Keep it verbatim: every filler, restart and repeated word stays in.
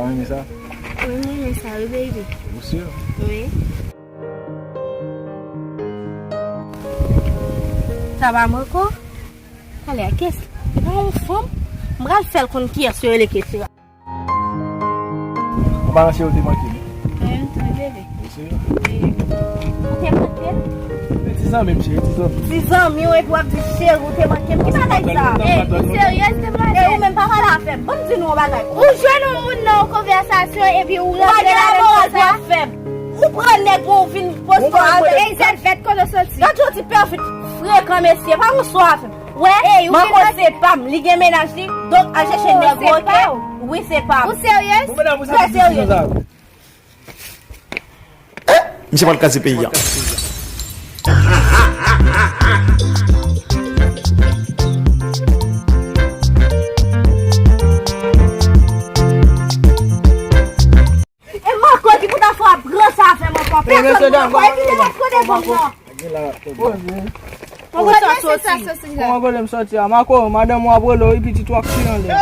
Renmen sa? Wi, mwen renmen sa, wi, baby. Ou si? Wi. Sa pa Marco? Ale a kiyès? Se pa yon fanm? M pral fè l konn kiyès yo rele Ketira. Ou pa nan cheri ou te manke m. Mwen menm tou, bebe. Ou serye? Wi. Ou te manke m? Men ti zanmi m, cheri, ti zanmi. Ti zanmi w epi w ap di cheri ou te manke m. Ki bagay sa? Ey, ou serye, te manke? Ey, ou menm pa pale avè m. Ban m di nou yon bagay. Ou jwenn yon moun nan yon konvèsasyon epi ou rantre ladan l konsa? Ou pran nèg mwen ou vin poste avè l. Ey, Zèlvèt, kote w soti? Gad yon ti pèfit frekan, mesye. Pa yon swa avè m. Wè, Marco se pa m, li gen mennaj li, donk al chèche nèg ou, oke? Wi, se pa m. Ou serye? Bon, medam, ou se ti sezon sa. Misye pral kraze peyi a. E Marco ki pou ta fè w ap ranse avè m ankò. Pèsonn poko. Epi lè l ap kote fanm nan. Kote sa soti? Kòman kote m soti a? Marco, madanm ou ap rele w wi, pitit ou ak fi anlè.